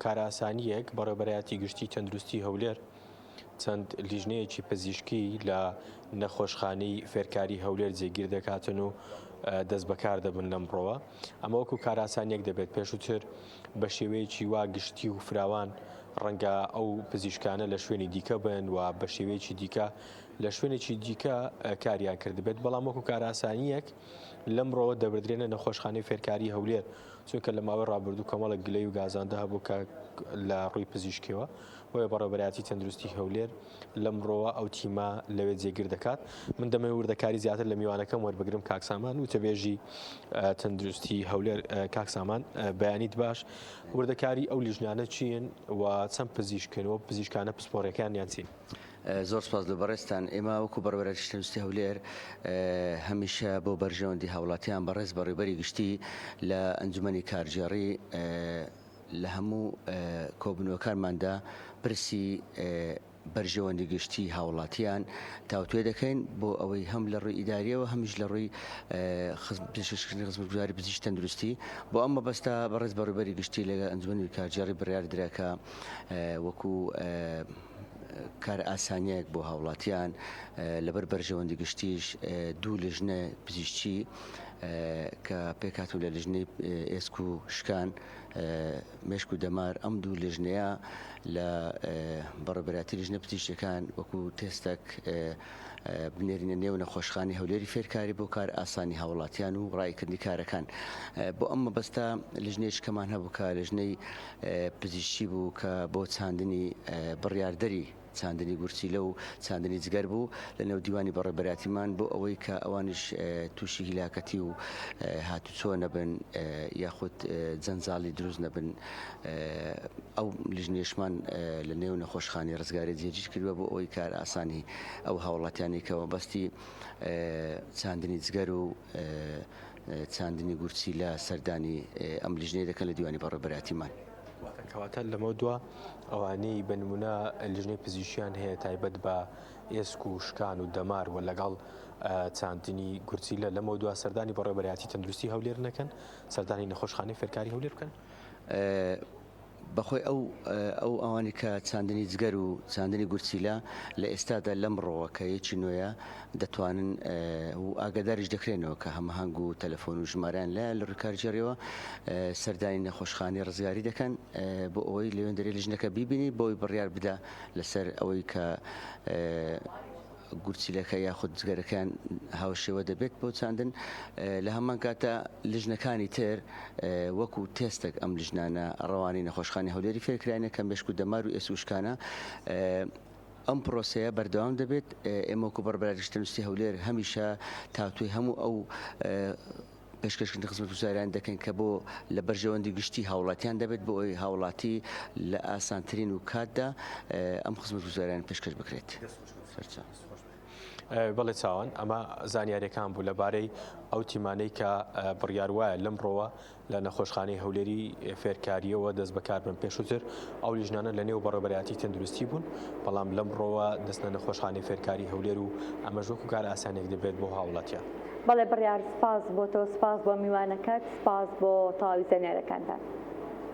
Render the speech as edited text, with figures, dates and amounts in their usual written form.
کارئاسانییەک، بەڕێوەبەرایەتی گشتی تەندروستی هەولێر چەند لیژنەیەکی پزیشکی لە نەخۆشخانەی فێرکاری هەولێر جێگیر دەکاتن و دەست بەکار دەبن لەمڕۆوە. ئەمە وەکو کارئاسانییەک دەبێت، پێشووتر بە شێوەیەکی وا گشتی و فراوان ڕەنگە ئەو پزیشکانە لە شوێنی دیکە بن و بە شێوەیەکی دیکە لە شوێنێکی دیکە کاریان کردبێت، بەڵام وەکو کارئاسانییەک لەمڕۆوە دەبردرێنە نەخۆشخانەی فێرکاری هەولێر. چونکە لە ماوەی ڕابردوو کۆمەڵێک گلەی و گازاندە هەبوو کە لە ڕووی پزیشکیەوە، بۆیە بەڕێوەبەرایەتی تەندروستی هەولێر لەمڕۆوە ئەو تیمە لەوێ جێگیر دەکات. من دەمەوێت وردەکاری زیاتر لە میوانەکەم وەربگرم کاک سامان وتەبێژی تەندروستی هەولێر. کاک سامان بەیانیت باش، وردەکاری ئەو لیژنانە چین و چەند پزیشکن و پزیشکانە پسپۆڕیەکانیان چین؟ زۆر سپاس لۆ بەڕێزتان. ئێمە وەکو بەڕێوەبەرایەتی تەندروستی هەولێر هەمیشە بۆ بەرژەوەندی هاوڵاتیان بەڕێز بەڕێوبەری گشتی لە ئەنجومەنی کارگێڕی لە هەموو کۆبوونەوەکانماندا پرسی بەرژەوەندی گشتی هاوڵاتیان تاوتوێ دەکەین بۆ ئەوەی هەم لە ڕووی ئیداریەوە هەمیش لە ڕووی پێشکەشکردنی خزمەتگوزاری پزیشکی تەندروستی بۆ ئەم مەبەستە بەڕێز بەڕێوبەری گشتی لەگەڵ ئەنجومەنی کارگێڕی بڕیار درا کە وەکو کارئاسانییەک بۆ هاوڵاتیان، لەبەر بەرژەوەندی گشتیش دوو لیژنە پزیشکی کە پێکهاتوون لە لیژنەی ئێسک و شکان، مێشک و دەمار، ئەم دوو لیژنەیە لە بەڕێوەبەرایەتی لیژنە پزیشکیەکان وەکو تێستەک بنێرینە نێو نەخۆشخانەی هەولێری فێرکاری بۆ کار ئاسانی هاوڵاتیان و ڕایکردنی کارەکان. بۆ ئەم مەبەستە لیژنەیەکمان هەبوو کە لیژنەی پزیشکی بوو کە بۆ چاندنی بڕیاردەری چاندنی گورچیلە و چاندنی جگەر بوو لە نێو دیوانی بەڕێبەراتیمان بۆ ئەوەی کە ئەوانیش تووشی هیلاکەتی و هاتوچۆ نەبن یاخود جەنجاڵی دروست نەبن ئەو لیژنێشمان لە نێو نەخۆشخانی ڕزگاری جێگیر کردووە بۆ ئەوەی کار ئاسانی ئەو هاوڵاتیانی کە مەبەستی چاندنی جگەر و چاندنی گورچیلە سەردانی ئەم لیژنەیە دەکەن لە دیوانی بەڕێوەبەرایەتیمان. واتە کەواتە لەمەودوا ئەوانەی بە نمونە لیژنەی پزیشکیان هەیە تایبەت بە ئێسک و شکان و دەمار و لەگەڵ چاندنی گورچیلە لەمەودوا سەردانی بەڕێوەبەرایەتی تەندروستی هەولێر نەکەن سەردانی نەخۆشخانەی فێرکاری هەولێر بکەن؟ بەخۆی ئەو ئەو ئەوانی کە چاندنی جگەر و چاندنی گورچیلە لە ئێستادا لەمڕۆوە کە یەکی نوێیە دەتوانن و ئاگاداریش دەکرێنەوە کە هەماهەنگ و تەلەفۆن و ژمارەیان لایە لە ڕووی کارگێڕیەوە سەردانی نەخۆشخانەی ڕزگاری دەکەن بۆ ئەوەی لەوێندەرێ لیژنەکە بیبینی بۆی بڕیار بدا لەسەر ئەوەی کە گورچیلەکە یاخود جگەرەکەیان هاوشێوە دەبێت بۆ چاندن، لە هەمان کاتدا لیژنەکانی تر وەکو تێستێک ئەم لیژنانە ڕەوانەی نەخۆشخانەی هەولێری فێرکراینە کە مێشک و دەمار و ئێسک و شکانە ئەم پرۆسەیە بەردەوام دەبێت ئێمە وەکو بەڕێوەبەرایەتی تەندروستی هەولێر هەمیشە تاوتوێی هەموو ئەو پێشکەشکردنی خزمەتگوزاریان دەکەین کە بۆ لە بەرژەوەندی گشتی هاوڵاتیان دەبێت بۆ ئەوەی هاوڵاتی لە ئاسانترین و کاتدا ئەم خزمەتگوزاریان پێشکەش بکرێت. بەڵێ چاوان ئەمە زانیاریەکان بوو لەبارەی ئەو تیمانەی کە بڕیار وایە لەمڕۆوە لە نەخۆشخانەی هەولێری فێرکارییەوە دەست بەکار بن. پێشووتر ئەو لیژنانە لە نێو بەڕێوەبەرایەتی تەندروستی بوون، بەڵام لەمڕۆوە دەچنە نەخۆشخانەی فێرکاری هەولێر و ئەمەش وەکو کارئاسانییەک دەبێت بۆ هاوڵاتیان. بەڵێ بڕیار سپاس بۆ تۆ، سپاس بۆ میوانەکەت، سپاس بۆ تەواوی زانیاریەکانتان.